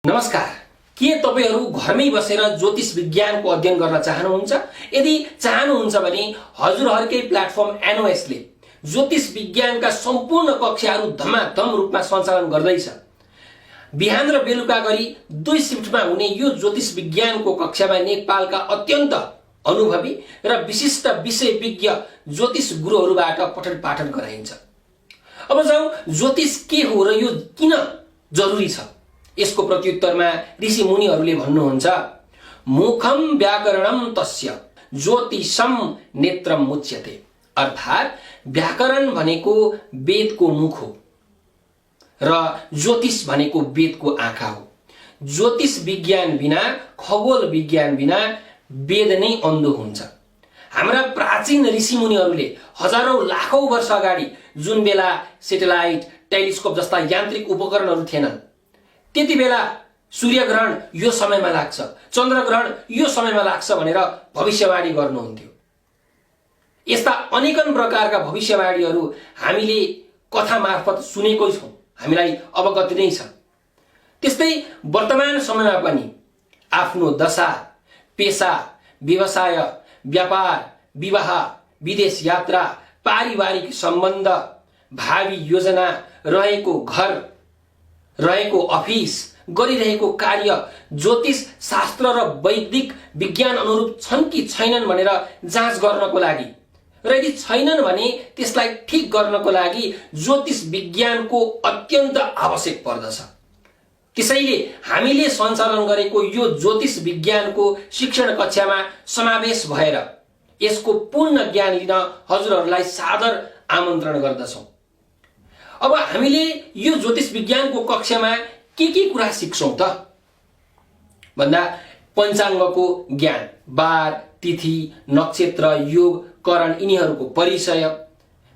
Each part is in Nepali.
नमस्कार। के तपाईहरु घरमै बसेर ज्योतिष विज्ञानको अध्ययन गर्न चाहनुहुन्छ? यदि चाहनुहुन्छ भने हजुरहरुकै प्लेटफर्म एनओएस ले ज्योतिष विज्ञानका सम्पूर्ण कक्षाहरू धमाधम रूपमा सञ्चालन गर्दैछ। बिहान र बेलुका गरी 2 शिफ्टमा हुने यो ज्योतिष विज्ञानको कक्षामा नेपालका अत्यन्त अनुभवी र विशिष्ट विषय विज्ञ ज्योतिष गुरुहरूबाट पठन पाठन गराइन्छ। अब जाउँ ज्योतिष के हो र यो किन जरुरी छ। यसको प्रत्युत्तरमा ऋषि मुनिहरूले भन्नुहुन्छ, मुखम व्याकरणम तस्य ज्योतिषम नेत्रम मुच्यते। अर्थात व्याकरण भनेको वेदको मुख हो र ज्योतिष भनेको वेदको आँखा हो। ज्योतिष विज्ञान बिना, खगोल विज्ञान बिना वेद नै अन्धो हुन्छ। हाम्रा प्राचीन ऋषि मुनिहरूले हजारौं लाखौं वर्ष अगाडि जुन बेला सेटेलाइट, टेलिस्कोप जस्ता यान्त्रिक उपकरणहरू थिएनन्, त्यति बेला सूर्यग्रहण यो समयमा लाग्छ, चन्द्रग्रहण यो समयमा लाग्छ भनेर भविष्यवाणी गर्नुहुन्थ्यो। यस्ता अनेकन प्रकारका भविष्यवाणीहरू हामीले कथा मार्फत सुनेकै छौं, हामीलाई अवगत नै छ। त्यस्तै वर्तमान समयमा पनि आफ्नो दशा, पेशा, व्यवसाय, व्यापार, विवाह, विदेश यात्रा, पारिवारिक सम्बन्ध, भावी योजना, रहेको घर, रहेको अफिस, गरिरहेको कार्य ज्योतिष शास्त्र र वैदिक विज्ञान अनुरूप छन् कि छैनन् भनेर जाँच गर्नको लागि र यदि छैनन् भने त्यसलाई ठीक गर्नको लागि ज्योतिष विज्ञानको अत्यन्त आवश्यक पर्दछ। त्यसैले हामीले सञ्चालन गरेको यो ज्योतिष विज्ञानको शिक्षण कक्षामा समावेश भएर यसको पूर्ण ज्ञान लिन हजुरहरूलाई सादर आमन्त्रण गर्दछौं। अब हामीले यो ज्योतिष विज्ञानको कक्षामा के कुरा सिक्छौं त भन्दा पञ्चाङ्गको ज्ञान, बार, तिथि, नक्षत्र, योग, करण यिनीहरूको परिचय,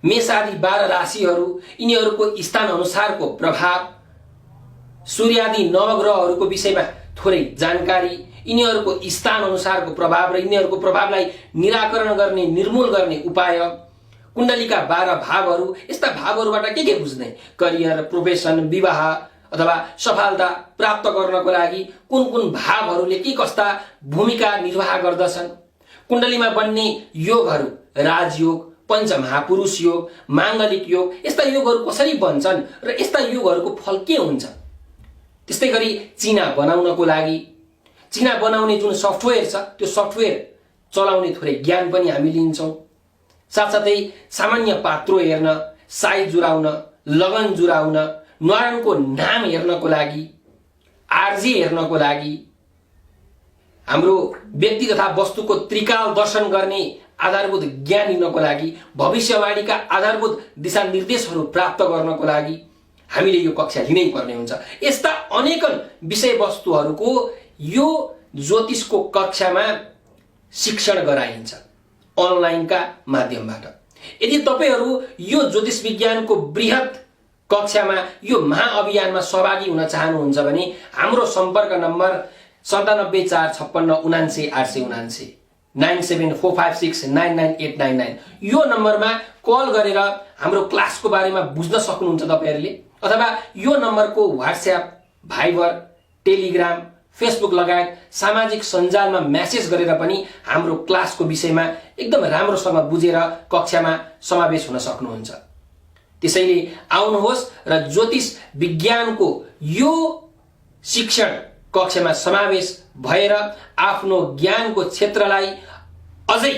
मेषादि 12 राशिहरू यिनीहरूको स्थान अनुसारको प्रभाव, सूर्यादि नवग्रहहरूको विषयमा थोरै जानकारी, यिनीहरूको स्थान अनुसारको प्रभाव र यिनीहरूको प्रभावलाई निराकरण गर्ने, निर्मूल गर्ने उपाय, कुण्डलीका 12 भावहरू, यस्ता भावहरूबाट के बुझ्ने, करियर, प्रोफेसन, विवाह अथवा सफलता प्राप्त गर्नको लागि कुन कुन भावहरूले के कस्ता भूमिका निर्वाह गर्दछन्, कुण्डलीमा बन्ने योगहरू, राजयोग, पञ्चमहापुरुष योग, माङ्गलिक योग, यस्ता योगहरू कसरी बन्छन् र यस्ता योगहरूको फल के हुन्छ। त्यस्तै गरी चिना बनाउनको लागि, चिना बनाउने जुन सफ्टवेयर छ त्यो सफ्टवेयर चलाउने थोरै ज्ञान पनि हामी लिन्छौं। साथसाथै सामान्य पात्रो हेर्न, साइज जुराउन, लगन जुराउन, न्वारानको नाम हेर्नको लागि, आरजी हेर्नको लागि, हाम्रो व्यक्ति तथा वस्तुको त्रिकाल दर्शन गर्ने आधारभूत ज्ञान लिनको लागि, भविष्यवाणीका आधारभूत दिशानिर्देशहरू प्राप्त गर्नको लागि हामीले यो कक्षा लिनै पर्ने हुन्छ। यस्ता अनेकन विषयवस्तुहरूको यो ज्योतिषको कक्षामा शिक्षण गराइन्छ अनलाइनका माध्यमबाट। यदि तपाईहरु यो ज्योतिष विज्ञानको बृहत कक्षामा, यो महाअभियानमा सहभागी हुन चाहनुहुन्छ भने हाम्रो सम्पर्क नम्बर 9745599879 9745699899 यो नम्बरमा कल गरेर हाम्रो क्लासको बारेमा बुझ्न सक्नुहुन्छ तपाईहरुले, अथवा यो नम्बरको व्हाट्सएप, भाइबर, टेलिग्राम, फेसबुक लगायत सामाजिक सञ्जालमा मेसेज गरेर पनि हाम्रो क्लासको विषयमा एकदम राम्रोसँग बुझेर कक्षामा समावेश हुन सक्नुहुन्छ। त्यसैले आउनुहोस् र ज्योतिष विज्ञानको यो शिक्षण कक्षामा समावेश भएर आफ्नो ज्ञानको क्षेत्रलाई अझै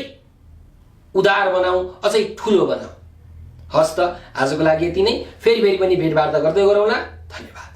उदार बनाऊ, अझै ठूलो बनाऊ। हस्त आजको लागि यति नै। फेरि पनि भेटवार्ता गर्दै गरौँला। धन्यवाद।